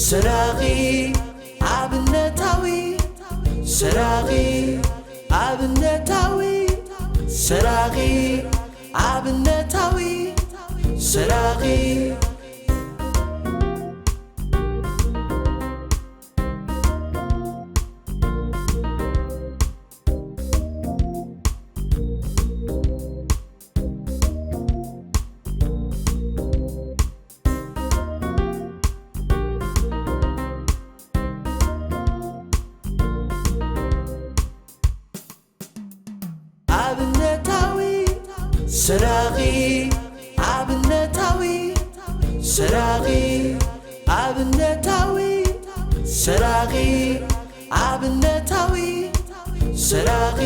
ስራኺ ኣብነታዊ፣ ስራኺ ኣብነታዊ፣ ስራኺ ኣብነታዊ፣ ስራኺ። ኣብነታዊ ስራኺ፣ ኣብነታዊ ስራኺ፣ ኣብነታዊ ስራኺ፣ ኣብነታዊ ስራኺ።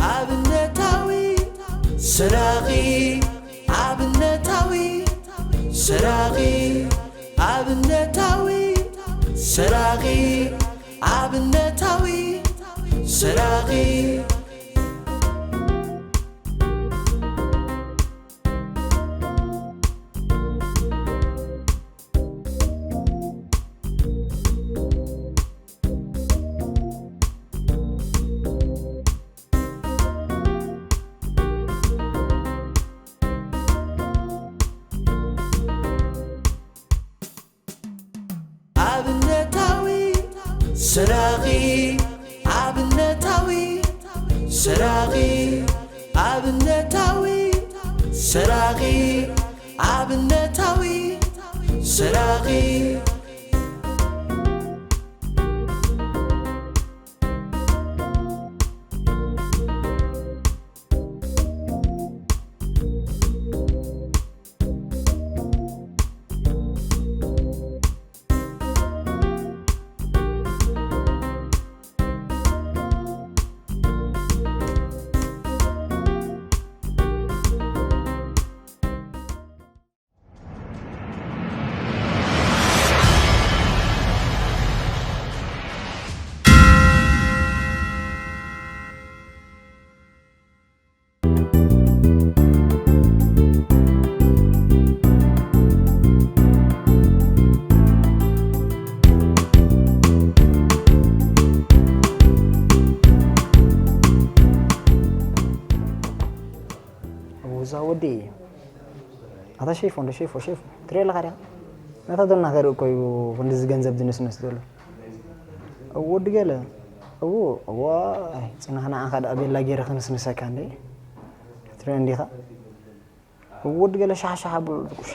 ኣብነታዊ ስራኺ፣ ኣብነታዊ ስራኺ፣ ኣብነታዊ ስራኺ፣ ኣብነታዊ ስራኺ። ኣብነታዊ ስራኺ፣ ኣብነታዊ ስራኺ፣ ኣብነታዊ ስራኺ፣ ኣብነታዊ ስራኺ። እዛ ወዲ እዩ። ኣታ ሸይፎ እንዶ ሸይፎ፣ ሸይፎ። ትሪኦ ኣለኻ ዲኻ? ነታ ዶና ከርኢ እኮ እዩ ክንድዚ ገንዘብ ዝንስንስ ዘሎ። እዎ፣ ወዲ ገለ። እዎ፣ እዎ፣ ኣይ፣ ጽናሕ ንዓኻ ደኣ ቤላ ገይረ ክንስንሰካ እንዴ? ትሪኦ እንዲኻ? እዎ፣ ወዲ ገለ ሻሕ ሻሕ ኣብሎ ዝቁሽ።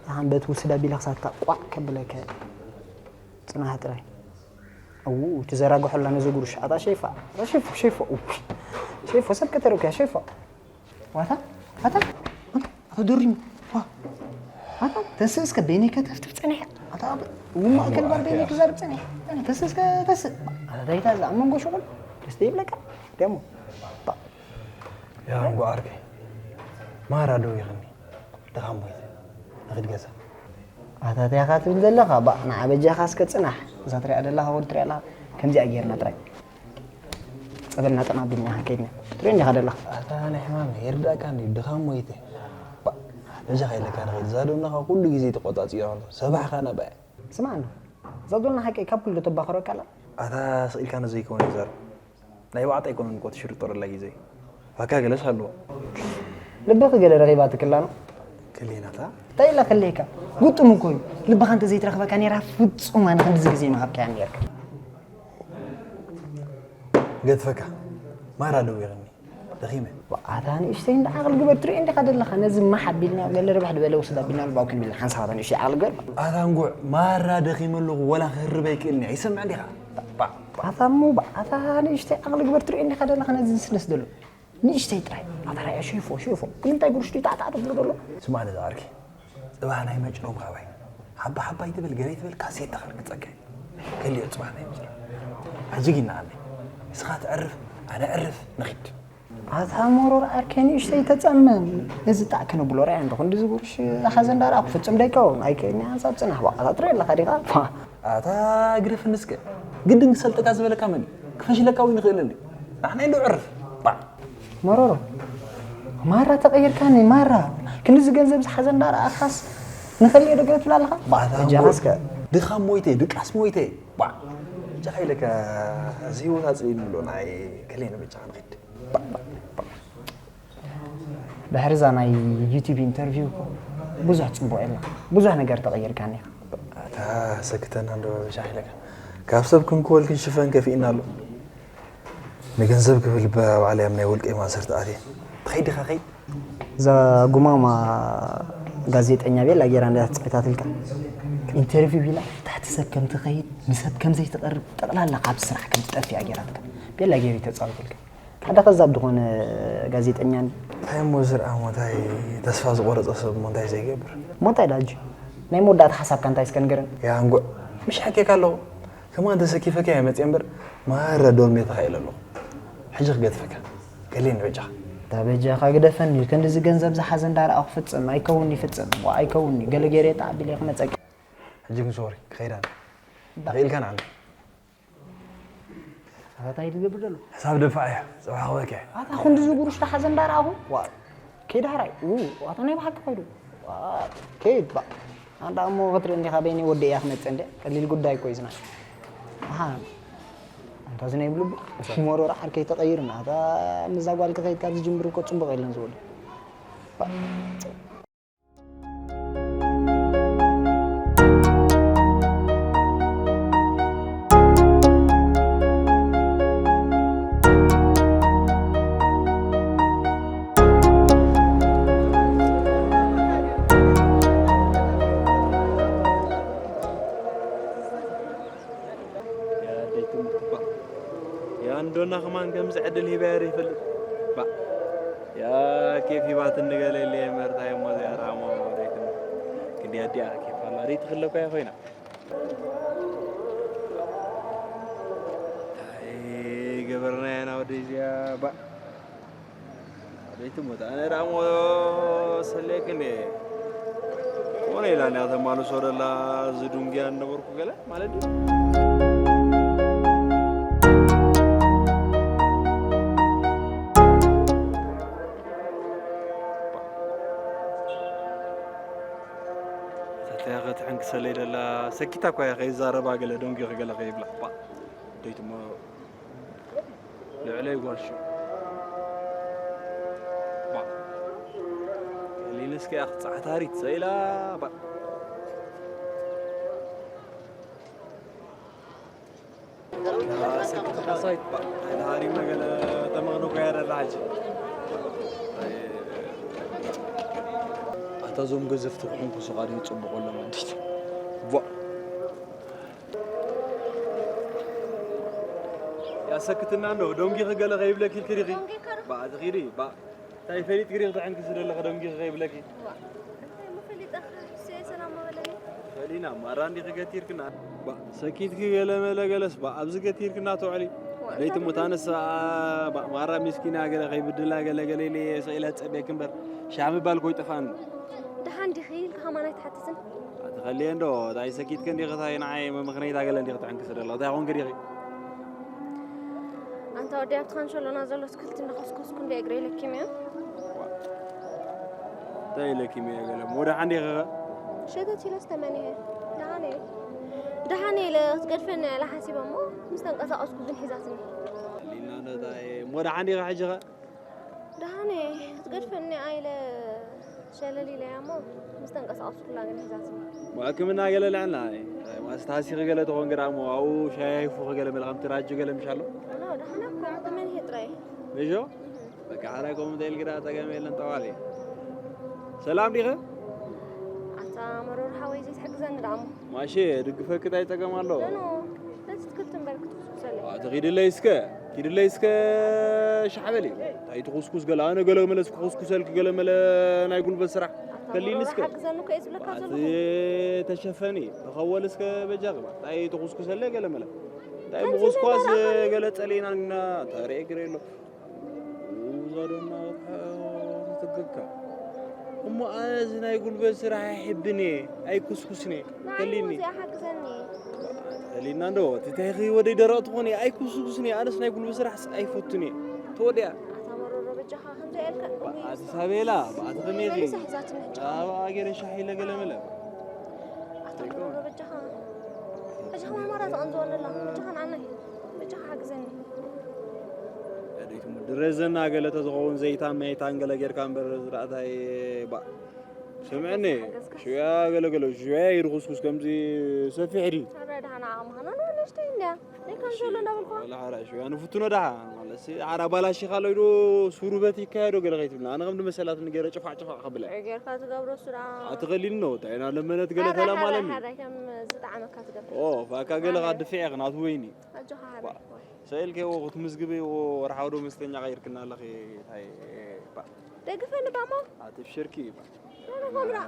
ንሓን በቲ ውስድ ኣቢለ ክሳትካ ቋዕ ከብለካ እየ። ጽናሕ ጥራይ። እዉ፣ ትዘራግሖ ኣላ ነዚ ጉርሽ። ኣታ ሸይፋ፣ ኣታ ሸይፎ፣ ሸይፎ፣ እዉ። ሸይፎ፣ ሰብ ከተረኩያ፣ ሸይፎ። ዋታ፣ ዋታ፣ ዋታ፣ ኣቶ ዶሪም፣ ዋ። ዋታ፣ ተስእ እስከ በይነይ ከተፍትፍ ጸኒሐ። ኣታ፣ ኣብ፣ እዉ፣ ማእከል ባር በይነይ ክዛረብ ጸኒሐ። ተስእ እስከ፣ ተስእ። ኣታ፣ ዳይታ፣ እዛ ኣብ መንጎ ሽቑል፣ ደስ ይብለካ። ደሞ፣ ባ። ያ፣ እንጎ ዓርከይ። ማራ ደው ይኽኒ። ድኻ እሞ ይተ፣ ንኽድ ገዛ። ኣታ፣ እንታይ ኢኻ ትብል ዘለኻ? ባ፣ ንዓ በጃኻ እስከ ጽናሕ። እዛ ትሪኣ ዘለኻ ወዲ ትሪኣ ኣለኻ? ከምዚኣ ጌርና ጥራይ። ጸበልና ጠማቢልና ከይድና። ትሪኦ እንዲኻ ዘለኻ? ኣታ፣ ናይ ሕማም ይርዳእካ እንዲ፣ ድኻ እሞ ይተ። ባ፣ በጃኻ ኢለካ ንኽድ። እዛ ዶናኻ ኩሉ ግዜ ተቆጻጺዮ ኣሎ። ሰባሕካ ነባይ። ስማዕኒ፣ እዛ ዶና ሓቀይ ካብ ኩሉ ተባኽረካ ኣላ። ኣታ፣ ስቕ ኢልካ ነዘይከውን ይዛረብ። ናይ ባዕታ ኣይኮነን እኮ ትሽርጠረላ ግዜ። ባካ ገለስ ኣለዎ። ልብኺ ገለ ረኺባትክላ ነው? ክሌናታ? እንታይ ኢላ ክሌካ? ግጥም እኮ እዩ። ልብኻ እንተ ዘይትረኽበካ ነይራ ፍጹም ኣነ ክንድዚ ግዜ ምሃብካያ ነይርካ። ገድፈካ። ማራ ደው ይቕኒ። ደኺመ። ኣታ ንእሽተይ እንዳ ዓቕሊ ግበር ትሪኦ እንዲኻ ዘለኻ። ነዚ ማሕ ኣቢልና ገለ ርብሕ ዝበለ ውስድ ኣቢልና ልባው ክንብል ሓንሳብ ኣታ ንእሽተይ ዓቕሊ ግበር። ኣታ እንጉዕ ማራ ደኺመ ኣለኹ ወላ ክህርብ ኣይክእልን እየ። ይሰምዕ እንዲኻ? ባ-፣ ኣታ እሞ ባ-፣ ኣታ ንእሽተይ ዓቕሊ ግበር ትሪኦ እንዲኻ ዘለኻ ነዚ ዝስነስ ዘሎ። ንእሽተይ ጥራይ። ኣታ ራእያ ሸይፎ፣ ሸይፎ። ግን እንታይ ጉርሽ ድዩ ታዕታዕ ትብሎ ዘሎ? ስማዕ ነዚ ዓርኪ። ጽባሕ ናይ መጭሮም ካባይ። ሓባ ሓባ ኣይትበል፣ ገለ ኣይትበል፣ ካሴት ተኸርግጸካ። ከልዮ ጽባሕ ናይ መጭሮም። ሕጂ ግን ንኣኒ። ንስኻ ትዕርፍ፣ ኣነ ዕርፍ፣ ንኺድ። ኣታ መሮር ዓርከይ ንእሽተይ ተጸመም። እዚ ጣዕ ክንብሎ ርኣያ እንዶ ክንዲ ዝጉርሽ ሓዘ እንዳረኣኹ ፍጹም ደይከውን። ኣይከይኒ ሓንሳብ ጽናሕ ባዕኻ ትርኢ ኣለኻ ዲኻ? ፋ። ኣታ ግደፍኒ እስከ። ግድን ክሰልጠካ ዝበለካ መን እዩ? ክፈሽለካ እውን ይኽእል እንዲ። ንሕና እንዶ ዕርፍ። ባዕ። መሮሮ። ማራ ተቐይርካኒ ማራ። ክንድዚ ገንዘብ ዝሓዘ እንዳረኣኻስ ንኸልዮ ዶ ገለ ትብል ኣለኻ? ባዕታ በጃኻ እሞ እስከ። ድኻም ሞይተ፣ ድቃስ ሞይተ። ባዕ። ጃኻ ኢለካ እዚ ህይወት ኣጽሊሉ ኣሎ ናይ ከሌነ በጃኻ ንኺድ። ባዕ፣ ባዕ፣ ባዕ። ድሕሪ እዛ ናይ ዩቲብ ኢንተርቪው እኮ ብዙሕ ጽቡቕ የላ። ብዙሕ ነገር ተቐይርካኒ ኢኻ። ኣታ ሰክተና እንዶ ጃኻ ኢለካ። ካብ ሰብ ክንክወል ክንሽፈን ከፊእና ኣሎ። ንገንዘብ ክብል ባዕለይ ኣብ ናይ ውልቀይ ማእሰርቲ ኣትየ። ትኸይድ ዲኻ ኸይድ? እዛ ጉማማ ጋዜጠኛ ቤላ ጌራ እንዳ ተጻዊታትልካ። ኢንተርቪው ኢላ ታሕቲ ሰብ ከም ትኸይድ፣ ንሰብ ከም ዘይትቐርብ፣ ጠቕላላ ካብ ስራሕ ከም ትጠፍእ እያ ጌራትካ። ቤላ ጌሩ ተጻዊትልካ። ሓደ ከዛብ ዝኾነ ጋዜጠኛን እንታይ እሞ ዝርኣ እሞ እንታይ ተስፋ ዝቆረጸ ሰብ እሞ እንታይ ዘይገብር? እሞ እንታይ ዳጂ? ናይ መወዳእታ ሓሳብካ እንታይ እስከ ንገረኒ? ያ እንጉዕ፣ ምሽ ሓቂካ ኣለኹ። ከማን ተሰኪፈካ እየ መፅየ እምበር፣ ማራ ዶርሜ ተኻኢለ ኣለኹ። ሕጂ ክገድፈካ። ገሌኒ በጃኻ። እታ በጃኻ ግደፈኒ፣ ክንድዚ ገንዘብ ዝሓዘ እንዳረኣኹ ፍጽም፣ ኣይከውን ይፍጽም፣ ዋ ኣይከውን፣ ገለ ገይረ ጣዕ ቢለ ክመጸኪ። ሕጂ ግን ሶሪ፣ ክኸይድ ኣነ። ዳ- ተኽኢልካ ንዓና። ኣታ እንታይ ትገብር ዘሎ? ሕሳብ ደፋዕ እያ፣ ጽባሕ ክበኪ። ኣታ ክንድዚ ጉሩሽ ተሓዘ እንዳረኣኹ፣ ዋ፣ ከይድ ሃራይ። ው፣ ኣታ ናይ ብሓቂ ከይዱ። ዋ፣ ከይድ ባ። ኣንዳ እሞ ክትርኢ እንዲኻ በይነይ ወዲ እያ ክመጽእ እንደ ቀሊል ጉዳይ እኮ እዩ ዝና። ኣሃ፣ ኣንታ እዚ ናይ ብልቡ መሮር ዓርከይ ተቐይርና። ኣታ ምዛ ጓል ክኸይድ ካብ ዝጅምር እኮ ጽቡቕ የለን ዝወዱ። ባ። ያ ደይትም ትባ። ያ እንዶና ከማን ከምዚ ዕድል ሂባያ ዶ ይፈልጥ? ባ። ያ ኬፍ ሂባትኒ ገለ የለ መርታ እሞ እዚኣ ራሞ ደይትም። ክንዲ ኣዲኣ ኬፍ ኣላ። ደይትኽለኳ እያ ኮይና። እንታይ ገበርናያ ና ወደይ እዚኣ? ባ። ቤት ሞት ኣነ ደኣ ሞ ሰሌክን እየ። ኮነ ኢላ እያ ተማልሶ ደላ ዝዱንግያ ነበርኩ ገለ ማለት ድዩ? እታ እያ ክትሕንክሰለይ ደላ ሰኪታ እኳ እያ ከይዛረባ ገለ ደንጉኺ ገለ ከይብላ። ባ፣ ደይትሞ ልዕለይ ጓል ሽዑ። ባ፣ ቀሊልስ ከኣ ክጻዕታሪት ሰኢላ፣ ባ። ሰኪት ሓሳዊት፣ ባ። ኣይተሃሪምና ገለ ተመኽዶ እኳ እያ ደላ ሕጂ። ኣታ እዞም ገዘፍቲ ክሕንኩሱ ቃል ይጽብቑ ኣለዉ እንዲት። ቧ። ያሰክትና እንዶ ደንጊኺ ገለ ከይብለኪ ኢልኪ ዲኺ? ባ፣ ኣቲ ኺዲ፣ ባ። እንታይ ፈሊጥኪ ዲኺ ተሐንክሲ ዘለኺ ደንጊኺ ከይብለኪ? ዋ፣ እንታይ ምፈሊጠ? ሰላም መበለኒ። ፈሊና፣ ማራ እንዲኺ ገቲርክና። ባ፣ ሰኪትኪ ገለ መለ ገለስ፣ ባ፣ ኣብዚ ገቲርክና ትውዕሊ። ዋ፣ ለይቲ እንታይ ሙታንስ፣ ባ፣ ማራ ሚስኪና ገለ ከይብድላ ገለ ገለ ኢለ ሰኢለ ጸቤክ እምበር፣ ሻ ምባል ኮይጠፋን። ደሓን ዲኺ ኢልካ ከማን ኣይትሓትትን? ኣትኸልየ እንዶ፣ እንታይ ሰኪትከ እንዲኺ፣ እንታይ ንዓይ መምኽነይታ ገለ እንዲኺ ተሐንክሲ ደላ፣ እንታይ ኾንኪ ዲኺ? ኣንታ ወዲ ኣብቲ ካንሸሎና ዘሎ ኣትክልቲ እናኾስኮስኩ እንደ እግረይ ለኪመዮ። እንታይ ለኪመዮ ገለ? እሞ ደሓን ዲኺ ኸ? ሸተት ኢለ ዝተመንየ። ደሓን እየ። ደሓን እየ ኢለ ክትገድፈኒ እያ ኢለ ሓሲበ እሞ ምስ ተንቀሳቐስኩ ግን ሒዛትኒ። ሊና እንታይ፣ እሞ ደሓን ዲኺ ሕጂ ኸ? ደሓን እየ። ክትገድፈኒ እያ ኢለ ሸለል ኢለያ እሞ ምስ ተንቀሳቐስኩላ ግን ሒዛትኒ። ሕክምና ገለ ልዕልና፣ ማስ ታሲኺ ገለ ተኾን ግዳ እሞ ኣብኡ ሻሂ ኣይፉኺ ገለ መለ ከምቲ ራጆ ገለ ምሽ ኣሎ? ኖ፣ ደሓና እኮ፣ ተመንሄ ጥራይ። ምሾ? እህ። በቃ ሓራይ ከምኡ እንተ ኢልኪ ደኣ ጸገም የለን ጠዋሊ። ሰላም ዲኸ? ኣታ መሮር ሓወይ ዘይትሕግዘኒ ደኣ እሞ። ማሼ፣ ድግፈኪ እንታይ ጸገም ኣሎ? ኖ፣ ኖ፣ ነቲ ትክልቲ እምበር ክትኩስኩሰለይ። ኣቲ ኺድለይ እስከ፣ ኪድለይ እስከ ሻሕ በሊ። እንታይ ትኹስኩስ ገለ፣ ኣነ ገለ መለስ ክኹስኩሰልኪ ገለ መለ ናይ ጉልበት ስራሕ። ኣታ ከሊኒ መሮር እስከ። ሓግዘኒ እኮ እየ ዝብለካ ኣቲ ዘለኹ። ተሸፈኒ፣ ተኸወል እስከ በጃኺ ባ። እንታይ ትኹስኩሰለይ ገለ መለ። እንታይ ከምዚ ምኹስኳስ ገለ ኣኻ። ገለ ጸሊእና እና ተርኢ ግረ የሎ። ባዶና ወርሓ ትግካ። እሞ ኣነ እዚ ናይ ጉልበት ስራሕ ኣይሕብን እየ፣ ኣይኩስኩስን እየ። ንዓይ ከሊኒ። እዚኣ ሓግዘኒ። ከሊና እንዶ፣ እቲ ታይኺ ወደይ ደረቕ ትኾኒ፣ ኣይኩስኩስን እየ። ኣነስ ናይ ጉልበት ስራሕ ኣይፈቱን እየ። ተወዲኣ። ኣታ መሮሮ በጃኻ ከምዚ ኢልካ። እውይ። ኣቲ ሳቤላ፣ ብኣቲ ከመይ ኢኺ? መሊሳ ሒዛትኒ ሕጂ። ጫባ ገይረ ሻሂ ኢለ ገለ መለ። ኣታ መሮሮ በጃኻ። ሕጂ ከማን ማራ ትቐንዝወኒ ኣላ። በጃኻ ንዓና። በጃኻ ሓግዘኒ። ያደይቱ ምድረ ዘና ገለ ተዝኸውን ዘይታ መይታን ገለ ጌርካ እምበር ዝራእታይ ባ-፣ ስምዕኒ፣ ሓገዝካ። ሽያ ገለ ገለ፣ ሽያ ይድኹስኩስ ከምዚ ሰፊሕ ድዩ? ኣረ ደሓና ዓቕምኻ ነው፣ ንእሽተይ እንድያ። ናይ ካንሰሎ እንዳበልኳ። ወላ ሓራ ሽያ ንፍትኖ ደሓ፣ ማለትሲ ሓራ ባላሺኻ ኣሎ ኢሉ ሱሩ በቲ ይካየዶ ገለ ከይትብልና። ኣነ ከም ድመሰላት ንገረ ጭፋዕ ጭፋዕ ከብለ። ጌርካ ትገብሮ ስራ። ኣትኸሊኒ ነው፣ እንታይ ኢና ለመነት ገለ ሓራ፣ ተላማለኒ። ሓራ፣ ሓራ፣ ከም ዝጠዓመካ ትገብር። ኦ፣ ፋካ ገለ ኣረ። ካድፍዕ ኢኽ ናቱ ወይኒ። ኣጆኻ ባ-፣ ሓራ። ሰኢልከዎ ክትምዝግበዎ ወርሓዊ ዶ መስተኛ ቀይርክና ኣለኺ፣ ታይ፣ ባ-፣ ደግፈኒ ባሞ። ኣትብሽርኪ፣ ባ-፣ ኣነ ኾምራ።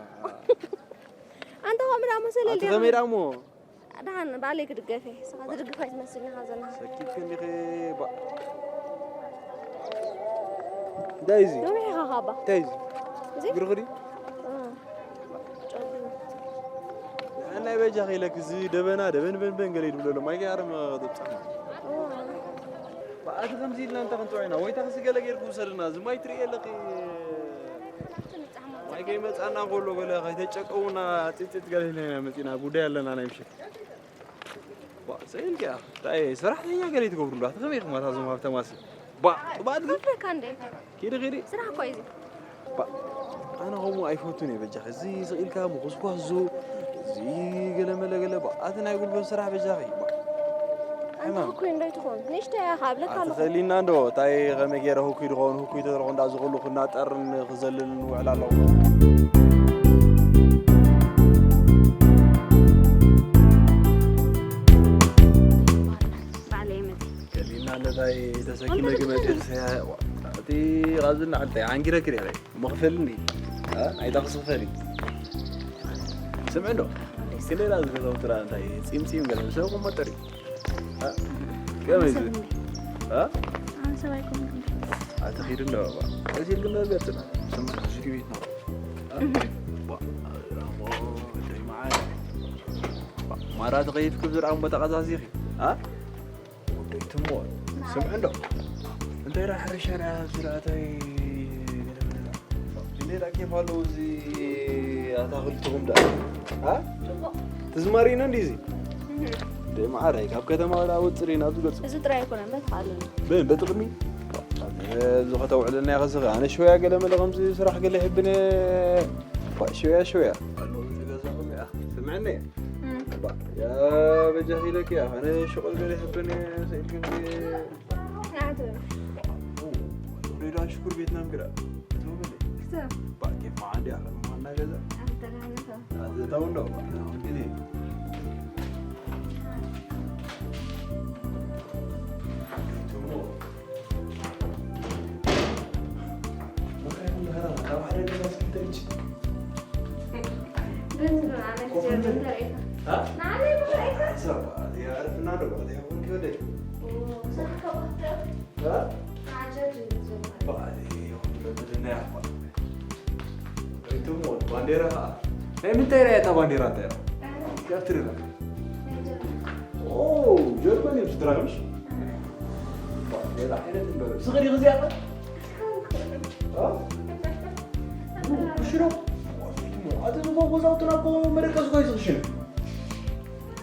ኣንተ ኾምራ መሰለ ኣቲ ዲኻ? ከመይ ዳሞ? ደሓን ባዕለይ ክድገፍ እየ። ንስኻ ትድግፍ ኣይትመስልን ኢኻ ዘለኻ። ሰኪት ክንዲኺ፣ ባ-፣ እንታይ እዚ? ነዊሕ ኢኻ ካባ። እንታይ እዚ? እዚ? ግርኽዲ? እ። ጨጉሪ። ናይ በጃ ኸይለክ እዚ ደበና ደበን በን በን ገለ ይድብሎ ኣሎ። ማይ ገይረ መ-፣ ተብጻሕ። እዋ። ብኣቲ ከምዚ ኢልና እንተ ክንጥዖ ኢና። ወይ ታክሲ ገለ ጌርኩ ውሰድና። እዚ ማይ ትርእየ ኣለኺ። ማይ ከይመጻና ከሎ ገለ ከይተጨቀውና ጺጽት ገለ ኢልና ኢና መጺና። ጉዳይ ኣለና ናይ ምሸት። ባ፣ ሰኢልካ፣ እንታይ ሰራሕተኛ ገለ ትገብሩሉ? ኣቲ ከመይ ኢኹም ኣታ እዞም ሃብታማሲ? ባ፣ ባ፣ ኣቲ ክፍለካ እንዴ? ኪዲ፣ ኪዲ። ስራሕ እኮ እዩ እዚ። ባ፣ ኣነ ከምኡ ኣይፈቱን እየ በጃኺ። እዚ ስቕ ኢልካ ምኹስኳስ ዙ፣ እዚ ገለ መለ ገለ፣ ባ፣ ኣቲ ናይ ጉልበት ስራሕ በጃኺ። ባ፣ ኣንተ ሕማም። ህኩይ እንታይ ትኾን? ንእሽተይ እያ፣ ካብ ለካ ኣለኹ። ኣትኸሊና እንዶ፣ እንታይ ከመይ ገይረ ህኩይ ድኸውን? ህኩይ ተደረኹ እንዳ ዝኹሉ ክናጠርን ክዘልልን ውዕል ኣለኹ። ባዕለይ መጽእ። ከሊና ለታይ ተሰኪመ ወንበር ግመ ክትከሊ? ደርሰያ፣ ዋ፣ እቲ ቃዝና ዓልታይ፣ ዓንጊረ ክሪረ፣ መኽፈልኒ፣ አ፣ ናይ ታክሲ ክፈሊ። ስምዕ እንዶ፣ ክንደይ ዳ ዝገዛው ትራ እንታይ፣ ጺም ጺም ገለ፣ ሰብ ቁመ ጠሪ። አ፣ ከመይ እዚ? ሰብ እንዴ? አ? ኣነ ሰብ ኣይኮንኩን። ኣቲ ኺድ እንዶ፣ ዋ፣ እዚ ግን ገጽና፣ ስምዕ፣ እዚ ቤት ነው። አ? እህ። ዋ፣ ራሞ፣ ደይ መዓል። ዋ፣ ማራ ተኸይፍኩም ዝረኣም ቦታ ቀዛዚኺ፣ አ? ወደይ ትሞ፣ ስምዕ እንዶ። እንታይ ደኣ ሕርሻ ደኣ ዝረኣታይ ገለ መለ ደኣ። እንዴ ደኣ ኬፍ ኣለዎ እዚ ኣታኽልትኹም ደኣ? አ? ጽቡቕ። ትዝማሪና እንዲ እዚ? እህ። እንደ መዓረይ፣ ካብ ከተማ ወደ ኣወጽእ ርኢና ኣብዚ ገጹ። እዚ ጥራይ ኣይኮነን፣ በቲ ካልእ። በ-፣ በጥቕሚ? እዚ ከተውዕለና ኢኻ ዝኸ-፣ ኣነ ሸውያ ገለ መለ ከምዚ ስራሕ ገለ ይሕብነ። ባ፣ ሸውያ፣ ሸውያ። ኣለዎ እዚ ገዛኹም እያ። ስምዕኒ? እም። ባ፣ ያ በጃኺ ኢለኪ፣ ኣነ ሽቁል ገለ ይሕብን እየ፣ ሰኢልክን እየ። ናቱ። ኦ፣ ሬዳ ሽኩር ቬትናም ግዳ። ትውብል። ክሰብ። ባ፣ ኬፍ መዓንዲ ኣኸ፣ ማና ገዛ። ኣንተ ናቱ። ኣዘታው እንዶ፣ ባ፣ ኣሁን ግን። ባንዴራ ኸዓ ናይ ምንታይ ራእያ እታ ባንዴራ እንታይ እያ? ካብ ትሪራ። ኦ፣ ጀርመን እዮም ስድራ ምሽ? ሌላ ዓይነት እምበር። ስኽሪ ጊዜ ኣለ? አ? እሺ ነው። ኣቲ ዝኮ ጎዛውትና እኮ መደቀስ እኮ ይዝኽሽን።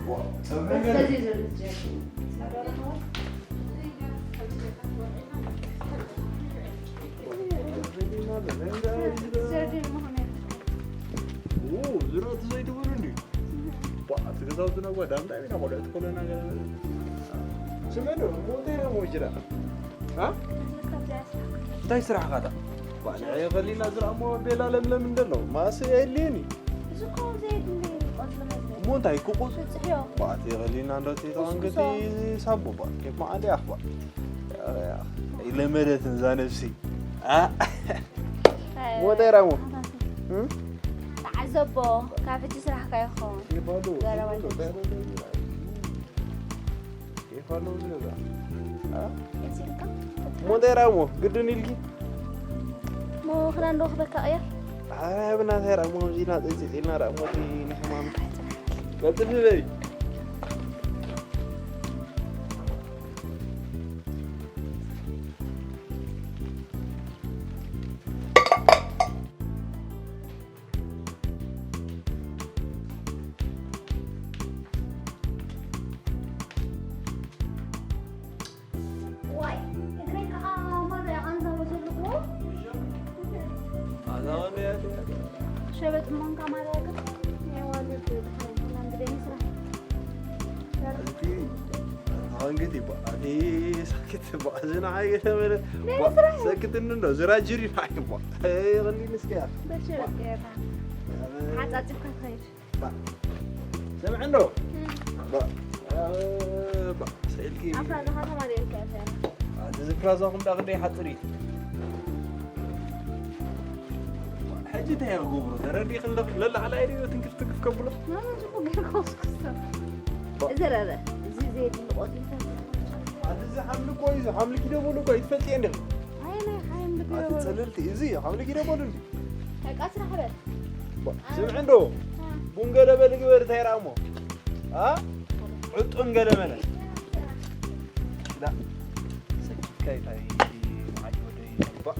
ዋ፣ ጸብሐ ገለ። ስለዚህ ዘሎ ጀርመን። ኦ፣ ዝራእቲ ዘይትብሉ እንዲ? ባ፣ እቲ ገዛውትና እኮ ዳምዳም ኢና ቆልዑት ኮለና ገለ። ስምዕ ዶ፣ ሞተይ ዶ ሞጅራ? አ? እንታይ ስራሕኻ ዳ? ባ፣ ንዓይ ኸሊና ዝረኣሞ ቤላ ለምለም እንደሎ፣ ማእሰይ ኣየድልየኒ። እዚ እኮ ዘየድሊ ቆጽሊ መዝገብ። እሞ እንታይ ክቑጽ? ጽሕዮ። ባ፣ እቲ ኸሊና እንዶ እቲ ተዋንገቲ ኩስኩሶ። ሳቦ ባ፣ ኬፍ መዓዲ ኣኽባ። ያ፣ ያ፣ ኢለመደትን እዛ ነብሲ። አ? ሞተይ ራሞ። ኣታሲ። እም? ተዓዘቦ፣ ካብ ሕጂ ስራሕካ ይኸውን። ይባሉ። ዘረባ ይባሉ። ይባሉ። ይባሉ ዝገዛ። አ? እዚ ኢልካ? ሞተይ ራሞ፣ ግድን ኢልኪ? እሞ ክዳን ዶ ክበካ እያ? ኣረ ብናተይ ራሞ እዚ ና ጽጽጽ ኢልና ራሞ እቲ ንሕማም። ቀልጥፊ በይ። ዋይ፣ እግረይ ከዓ ማራ ኣንዛቦ ዘለኹ። ኣዛወን ያት ሸበጥ ማንካ ማራ ያት የዋሉ። ድሓን ብደኝ ስራ እቲ ኣንገት ይባ እቲ ሳክት ይባ ዝና ኣይተመለ። ሰክት እንዶ ዝራጅሪ ይባ። ይባ ይኸሊ ንስከያ። በሸበጥ ያታ ሓጻጽብካ ትኸይድ። ባ። ስምዕ እንዶ። ባ። ባ። ሰኢልኪ። ኣፍራዛኻ ተማሪርካ እያ። ኣቲ ዝፍራዛኹም ዳ ክንደይ ሓጽር እዩ። ሕጂ እንታይ ክገብሩ? ተረዲእክን ለላዕላይ ድዮ ትንክፍ ትንክፍ ከብሎ? ማማ፣ ጽቡቕ ጌርካ ወስክስቶ። ባ። እዚ ረረ፣ እዚ ዘይድሊ ቆጺልካ። ኣቲ እዚ ሓምሊ እኮ እዩ፣ እዚ ሓምሊ ኪዶ በሉ እኮ እዩ፣ ትፈልጥዮ እንዲኺ? ኣይ፣ ናይ ሓምሊ ኪዶ ኣቲ በሉ። ጸለልቲ፣ እዚ ሓምሊ ኪዶ በሉ እንዲ። በቃ ስራሕ በል። ባ-፣ ስምዒ እንዶ፣ ቡን ገለ በል ግበር፣ እንታይ ደኣ እሞ? ኣ? ዕጡን ገለ መለ። ዳ። ሰኪትካ ይታይ፣ መዓት ወደይ፣ ባ-፣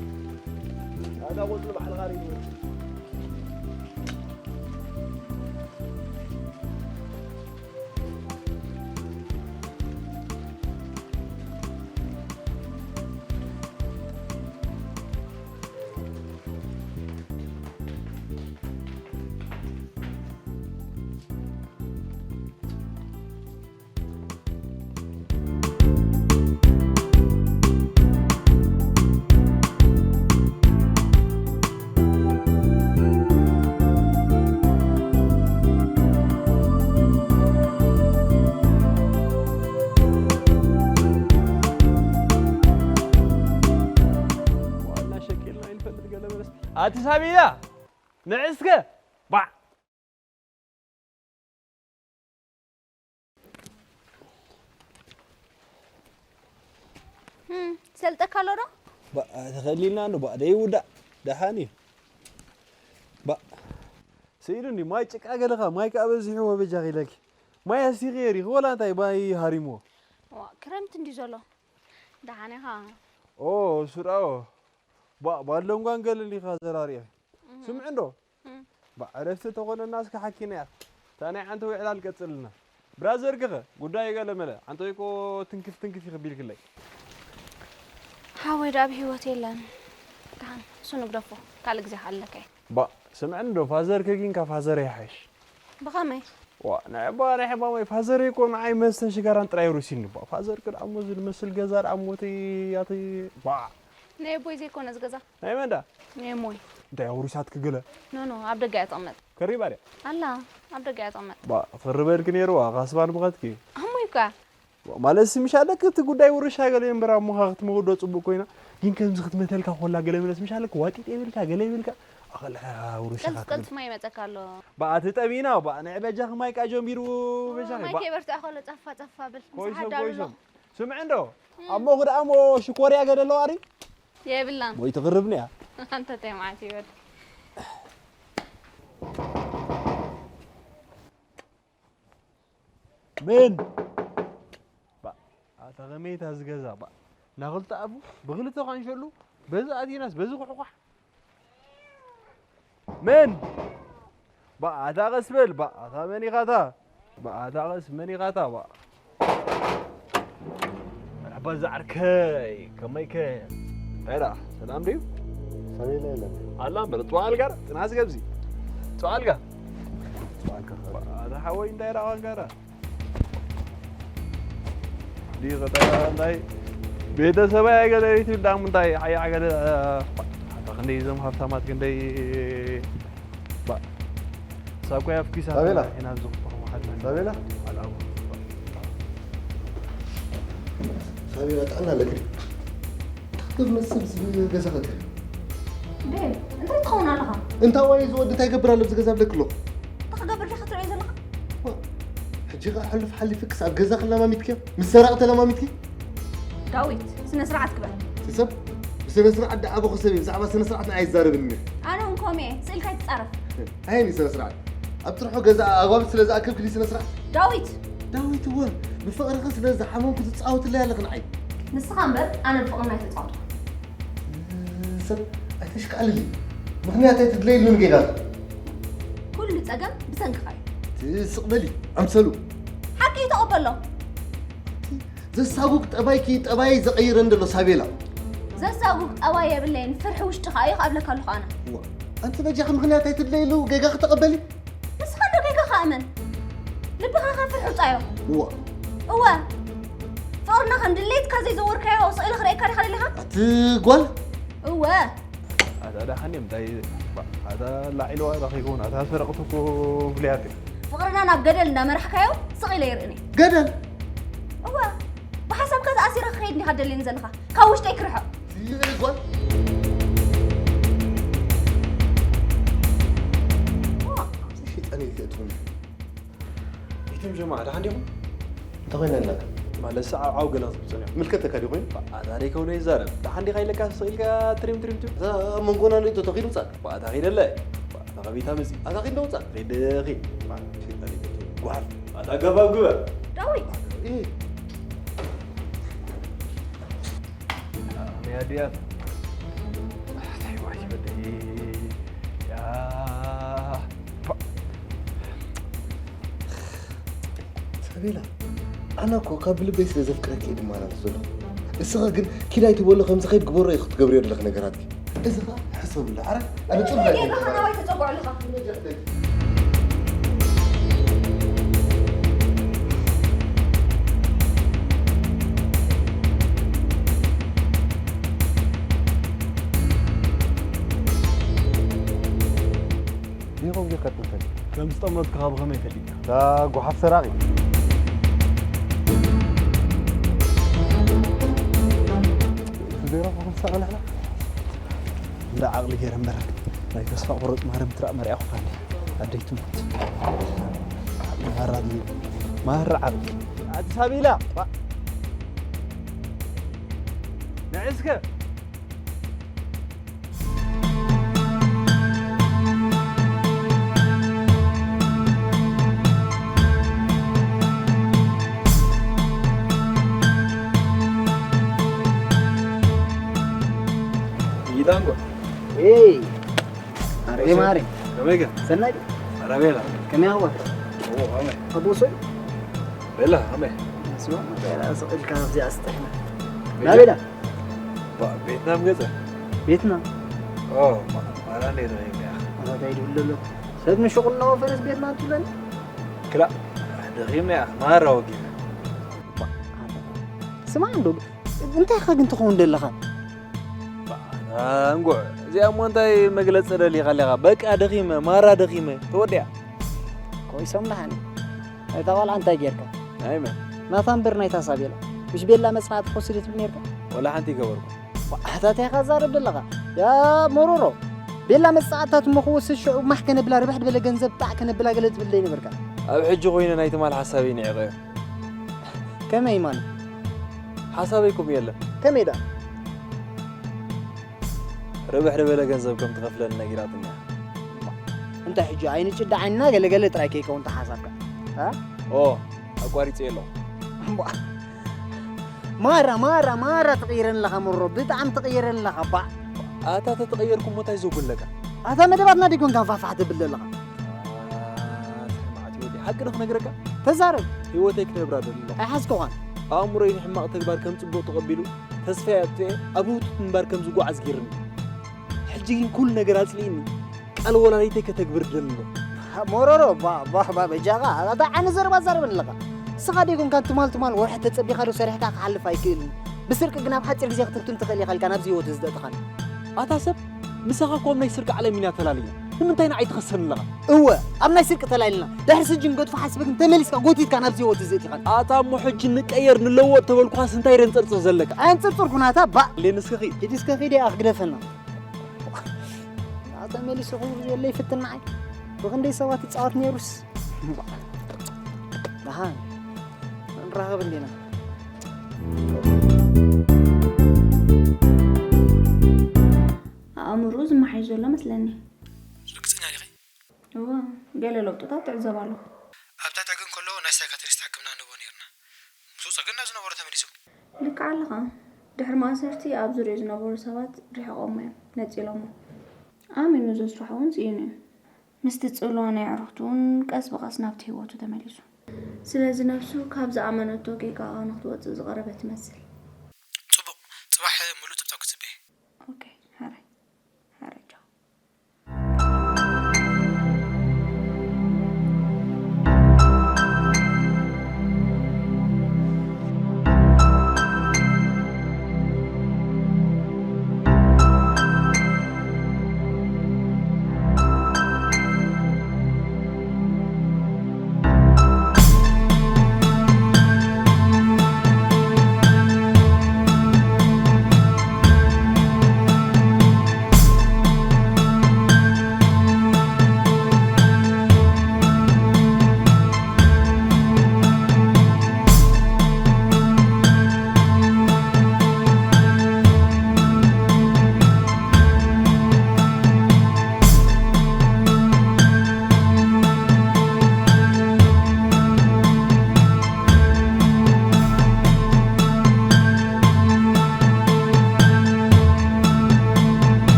ኣታ ቆጽሊ ባዕልኻ ሪኡ። ዋላ ሸቂልና ኣይንፈልጥ ገለ መለስ። ኣቲ ሳቢላ፣ ንዕስከ፣ ባዕ። እም፣ ሰልጠካ ኣሎ ዶ? ባዕ፣ ተኸሊልና እንዶ፣ ባዕ፣ ደይውዳእ፣ ደሓን እዩ። ባዕ፣ ስኢሉ እንዲ፣ ማይ ጭቃ ገለኻ፣ ማይ ከኣ በዚሕዎ በጃኺ ኢለኪ። ማይ ኣስቲኺ የሪኺ፣ ወላ እንታይ ማይ ሃሪምዎ? ዋ፣ ክረምቲ እንዲ ዘሎ። ደሓን ኢኻ? ኦ፣ እሱ ደኣ፣ ኦ። ባዕ፣ ባሎንጓን ገለን ኢኻ ዘራሪኺ። እህ። ስምዒ እንዶ? እም። ባዕ፣ ዕረፍቲ ተኾነና እስከ ሓኪና እያ። እታ ናይ ዓንተወይ ዕላል ቀጽልና። ብራዘርኪኸ ጉዳይ ገለ መለ፣ ዓንተወይ እኮ ትንክፍ ትንክፍ ይኽቢልክለይ። ሓወይ ደኣ ኣብ ህይወት የለን። ደሓን፣ እሱ ንግደፎ፣ ካልእ ግዜ ክኣለካ እየ። ባዕ፣ ስምዕኒ ዶ፣ ፋዘር ከጊንካ ፋዘር ይሓይሽ። ብኸመይ? ዋ፣ ናይ ኣባ ናይ ሕማመይ ፋዘር እኮ ንዓይ መስተን ሽጋራን ጥራይ ሩሲኒ። ባዕ፣ ፋዘር ክድኣሞ ዝመስል ገዛ ደኣ ሞተይ፣ ኣቲ፣ ባዕ። ናይ ኣቦይ ዘይኮነ እዚ ገዛ። ናይ መን ደኣ? ናይ እሞይ። እንታይ ኣውሪሳትኪ ገለ? ኖ፣ ኖ፣ ኣብ ደገ እያ ትቕመጥ። ከሪባ ድያ? ኣላ፣ ኣብ ደገ እያ ትቕመጥ። ባ፣ ክርበልኪ ነይርዋ፣ ካስባን ብኸትኪ። ኣሞይ እኳ። ማለትሲ ምሽ ኣለኪ እቲ ጉዳይ ውርሻ ገለ እምበር ኣሞኻ ክትመውዶ ጽቡቕ ኮይና፣ ግን ከምዚ ክትመተልካ ኮላ ገለ መለስ ምሽ ኣለኪ ዋጢጥ የብልካ፣ ገለ የብልካ። ኣኸለ ውርሻ ቀልስ፣ ቀልስ ማይ ይመጸካ ኣሎ። ባ፣ እቲ ጠሚና፣ ባ፣ ንዕ በጃኺ ማይ ቃ ጀሚሩ፣ በጃኺ፣ ማይ ባ። ከይበርትዕ ከሎ ጸፋ፣ ጸፋ ብል። ምስ ኮይሶም፣ ሓዳሉ ኮይሶም። ኣለኹ። ስምዒ እንዶ፣ እም። ኣሞ ክድኣሞ ሽኮርያ ገለ ኣለዋ ድዩ? የብላን። ወይ ትቕርብኒ እያ። ኣንተ ተይ መዓት ይበል። ምን? ባ፣ ኣታ ከመይ እታ ዝገዛ፣ ባ። ናኽልተ ኣፉ፣ ብኽልተ ኳንሸሉ፣ በዚ ኣቲናስ፣ በዚ ኩሕኳሕ። ምን? ባ፣ ኣታ ቀስ በል፣ ባ፣ ኣታ መን ኢኻ ኣታ? ባ፣ ኣታ ቀስ መን ኢኻ ኣታ? ባ። መርሓባ ዝዓርከይ፣ ከመይ ከ? እንታይ ደኣ፣ ሰላም ድዩ? ሰላም የለን። ኣላ እምበር፣ ጽዋ ኣልጋ፣ ጽናት ገብዚ። ጽዋ ኣልጋ። ጽዋ ኣልጋ። ባ፣ ኣታ ሓወይ፣ እንታይ ደኣ ዋንጋራ? ዲ ቀጠራ እንታይ ቤተሰብ ኣያ ገለ ይትብል ዳም እንታይ ሓያ ገለ ኣታ ክንደይ እዞም ሃብታማት ክንደይ ባ ሳኮ ያፍኪሳ ሳቤላ። ኢና ዝኽፈኹ ሓድ ሳቤላ። ኣልኣቡ ሳቤላ ጥዕና ኣለኪ። ትኽክል መስል ዝብል ገዛ ኸተ ቤብ፣ እንታይ ትኸውን ኣለኻ? እንታይ ዋይ እዚ ወዲ እንታይ ይገብር ኣሎ ኣብዚ ገዛ ብለኪ ኣሎ? እንታይ ክገብር ዲኻ ትሪኦ ዘለኻ? ዋ፣ ሕጂ ኸኣ ሕሉፍ ሓሊፍክስ ኣብ ገዛ ክለማሚትኪ ምስ ሰራቒ ተለማሚትኪ? ዳዊት፣ ስነ ስርዓት ግበር። እቲ ሰብ ምስ ስነ ስርዓት ደኣ ኣቦኺ ሰብ እዩ፣ ብዛዕባ ስነ ስርዓት ንዓይ ኣይዛረብን እየ። ኣነ እውን ከምኡ እየ፣ ስእልካ ኣይትጻረፍ። ኣየኒ ስነ ስርዓት? ኣብ ጥርሑ ገዛ ኣጓብት ስለ ዝኣከብክሊ ስነ ስርዓት? ዳዊት! ዳዊት እወ፣ ብፍቕርኺ ስለ ዝሓመምኩ ትጻወትለይ ኣለኺ ንዓይ። ንስኻ እምበር ኣነ ብፍቕርና ኣይተጻወትኩ። ሰብ ኣይተሽካዕልሊ። ምኽንያት ኣይትድለይሉን ጌጋኺ። ኩሉ ጸገም ብሰንክኻ እዩ። ትስቕ በሊ፣ ኣምሰሉ። ሓቂ እዩ፣ ተቐበሎ። ዘሳጉግ ጠባይኪ ጠባይ ዘቐይረ እንደሎ ሳቤላ። ዘሳጉግ ጠባይ የብለይን፣ ፍርሒ ውሽጥኻ እዩ ክኣብለካ ኣለኹ ኣነ። እዋ፣ ኣንቲ በጃኺ ምኽንያት ኣይትድለይሉ፣ ጌጋኺ ተቐበሊ። ንስኻ እንዶ ጌጋኻ እመን። ልብኻ ካብ ፍርሒ ውጻዮ። እዋ። እወ። ፍቕርና ከም ድሌትካ ዘይዘወርካዮ ስእሊ ክርእየካ ዲኻ ደሊኻ? ኣቲ ጓል። እወ። ኣታ ደሓን እዮም፣ እንታይ፣ ኣታ ላዒለዋ ረኺቡ፣ ኣታ ሰረቕቲ እኮ ብለያት እዮም። ፍቕርና ናብ ገደል እንዳመራሕካዮ ስቕ ኢለ ይርእን እየ። ገደል? እወ። ብሓሳብካ ተኣሲረ ክኸይድ እንዲኻ ትደልየኒ ዘለኻ። ካብ ውሽጠይ ክርሕቕ። ትይለኒ ጓል። እዋ። ሸይጣን እዩ ትእትውኒ። ኢትም ጀማዓ፣ ደሓን ዲኹም? እንታይ ኮይና ኣለካ? ማለት ሰዓብ ዓው ገለ ክትብል ጸኒሑ። ምልከተካ ድዩ ኮይኑ? ኣታ ደይ ከብሎ ይዛረብ። ደሓን ዲኻ ኢለካ ስቕ ኢልካ ትሪም ትሪም ትሪም። እዛ ኣብ መንጎና ንእቶ ተኺሉ ውጻእ። ኣታ ኺደለ። ኣታ ኸቢታ መጺ። ኣታ ኺድ ውጻእ። ኺድ ኺድ። ሸይጣን እዩ ትእትውኒ። ጓሓፍ። ኣታ ገባብ ግበር። ዳዊት! እ። ኣሜ ኣድያት። ኣታ ይዋይ በደይ። ያ። ሳቤላ፣ ኣነ እኮ ካብ ልበይ ስለ ዘፍቅረኪ እየ ድመላለስ ዘለኹ። እስኻ ግን ኪድ ኣይትበሎ፣ ከምዚ ከይድ ግበሮ ኢኺ ክትገብርዮ ዘለኺ ነገራትኪ። እዚ ኸኣ ሕሰብሉ። ኣረ፣ ኣነ ጽቡቕ ጌርካ ኣይኮንኩን። ናባይ ተጸግዖ ኣለኻ። ዲኹም ጌርካ ትንፈል። ከም ዝጠመትኩኻ ብኸመይ ፈሊጥካ? እታ ጓሓፍ ሰራቒ። እቲ ዘይረኽቦ ክንሳቐ ንሕና። እንዳ ዓቕሊ ገይረ እምበር፣ ናይ ተስፋ ቁረጽ ማርያም ትራእ መርያኹኻ እንዲ። ኣደይ ትሙት። ማራ ድዩ? ማራ ዓቕሊ። ኣዲስ ኣበባ ኢላ። ዋ። ንዕስከ። ይዳንጎ። ኤይ፣ ኣረ ማሬ። ከመይ ገ? ሰናይ። ኣረ ቤላ። ከመይ ኣኽባር? ኦ፣ ከመይ? ኣቦ ሰው? ቤላ፣ ከመይ? ስማ፣ ቤላ፣ ስቕ ኢልካ ኣብዚኣ ስጠሕና። ቤላ? ናቤላ? ባ-፣ ቤትናም ገጸ? ቤትና? ኦ፣ ማ-፣ ማራ እንዴ ደቂም እያ። ኣታ እንታይ ይድውል ዘሎ? ሰብ ንሽቑል እናወፈረስ ቤትና ትብለኒ? ክላ፣ ደኺም እያ፣ ማራ ወጊብ። ስማ እንዶ፣ እንታይ ኢኻ ግን ትኸውን ዘለኻ? ባ-፣ እንጎዕ፣ እዚኣ እሞ እንታይ መግለጺ ደሊኻ ኣለኻ? በቃ ደኺመ፣ ማራ ደኺመ፣ ተወዲኣ። ኮይሶም ደሓን። እታ ቆልዓ እንታይ ጌርካ? ናይ መን? ናታ እምበር ናይታ ሳቤላ። ምሽ ቤላ መጽናዕቲ ክወስድ ትብል ኔርካ? ወላ ሓንቲ ይገበርኩ። ኣታ እንታይ ኢኻ ትዛረብ ዘለኻ? ያ መሮሮ። ቤላ መጽናዕትታት እሞ ክወስድ ሽዑ ማሕ ከነብላ ርብሕ ዝበለ ገንዘብ ጣዕ ከነብላ ገለ ትብል ዘይነበርካ? ኣብ ሕጂ ኮይነ ናይ ትማል ሓሳበይ ንዒቐዮ። ከመይ ማለት? ሓሳበይ ከምኡ የለን። ከመይ ደኣ? ርብሕ ዝበለ ገንዘብ ከም ትኸፍለኒ ነጊራትኒ እያ። እንታይ ሕጂ ዓይኒ ጭዳ ዓይንና ገለገለ ጥራይ ከይከውን ተሓሳብካ? እ? ኦ፣ ኣቋሪጸ ኣለኹ። እምቧ። ማራ፣ ማራ፣ ማራ ትቕይረኒ ኣለኻ መሮ፣ ብጣዕሚ ትቕይረኒ ኣለኻ፣ ባዕ። ኣታ ተተቐየርኩ እሞ እንታይ ዘጉለካ? ኣታ መደባትና ዲጎንካ ፋሕፋሕ ትብል ዘለኻ። ኣታ ማዕት ወዲ፣ ሓቂ ዶ ክነግረካ? ተዛረብ። ህይወተይ ክነብራ ደሊ ኣለኹ። ኣይሓዝኩኻን። ኣእምሮይ ንሕማቕ ተግባር ከም ጽቡቕ ተቐቢሉ፣ ተስፋ ኣጥፊኤ ኣብ ህውቱት ምንባር ከም ዝጓዓዝ ገይሩኒ። ሕጂ ግን ኩሉ ነገር ኣጽሊእኒ፣ ቃል ወላዲተይ ከተግብር ደሊ ኣለኹ። ሞሮሮ፣ ባ፣ ባ፣ ባ፣ በጃኻ፣ ኣታ ዓነ ዘረባ ዛረበን ኣለኻ። ንስኻ ደይኮንካ ትማል ትማል ወርሒ ተጸቢኻ ዶ ሰሪሕካ ክሓልፍ ኣይክእልን። ብስርቂ ግን ኣብ ሓጺር ግዜ ክትንትን ትኽእል ኢኻ ኢልካ ናብዚ ህይወት እዚ ዘእትኻኒ። ኣታ ሰብ፣ ምሳኻ እኮ ኣብ ናይ ስርቂ ዓለም ኢና ተላሊና። ንምንታይ ንዓይ ትኸሰኒ ኣለኻ? እወ፣ ኣብ ናይ ስርቂ ተላሊና። ድሕሪ ስጅን ገድፎ ሓሲበ ግን ተመሊስካ ጎቲትካ ናብዚ ህይወት እዚ ኣእቲኻኒ። ኣታ እሞ ሕጂ ንቀየር ንለወጥ ተበልኩኻስ እንታይ ደንጸርጽር ዘለካ? ኣየንጸርጸርኩን ኣታ ባእ። ሌ ንስኺ ኺድ። ሂድ እስከ ኺድ፣ ኣኽ ግደፈና። ኣታ መሊሱ ክብሪ የለይ ፍትን ንዓይ። ብኽንደይ ሰባት ይጻወት ነይሩስ። ደሓን ንራኸብ እንዲና። ዘሎ መስለኒ። ርግጸኛ ዲኺ? እወ፣ ገለ ለውጥታት ትዕዘብ ኣለኹ። ኣብ ታሕቲ ግን ከሎ ናይ ሳይካትሪስት ሕክምና ንህቦ ነይርና። ምስኡ ጸገም ናብ ዝነበሮ ተመሊሱ። ልክዕ ኣለኻ። ድሕሪ ማእሰርቲ ኣብ ዙርያኡ ዝነበሩ ሰባት ርሒቖሞ እዮም፣ ነጺሎሞ። ኣሚኑ ዘስርሖ እውን ስኢኑ እዩ። ምስቲ ጽልዋ ናይ ኣዕሩኽቱ እውን ቀስ ብቐስ ናብቲ ህይወቱ ተመሊሱ። ስለዚ ነብሱ ካብ ዝኣመነቶ ጌጋኣ ንክትወጽእ ዝቐረበት ትመስል። ጽቡቕ፣ ጽባሕ ምሉእ ጸብጻብ ክጽበ እየ። ኦኬ፣ ሕራይ፣ ሕራይ፣ ቻው።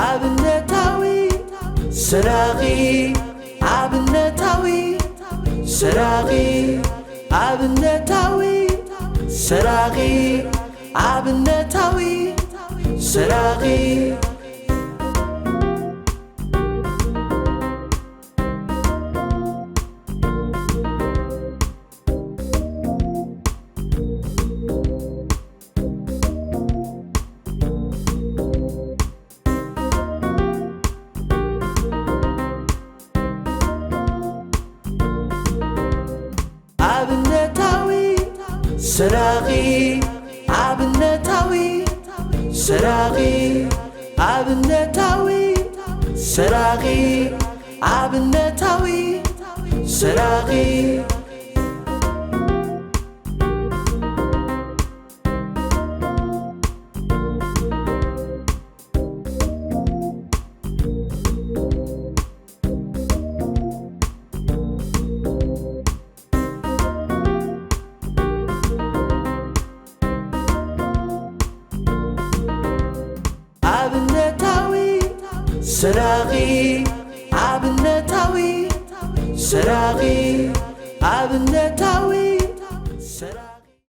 ኣብነታዊ ሰራቒ፣ ኣብነታዊ ሰራቒ፣ ኣብነታዊ ሰራቒ፣ ኣብነታዊ ሰራቒ። ኣብነታዊ ሰራቒ፣ ኣብነታዊ ሰራቒ፣ ኣብነታዊ ሰራቒ፣ ኣብነታዊ ሰራቒ። ኣብነታዊ ሰራቒ፣ ኣብነታዊ ሰራቒ፣ ኣብነታዊ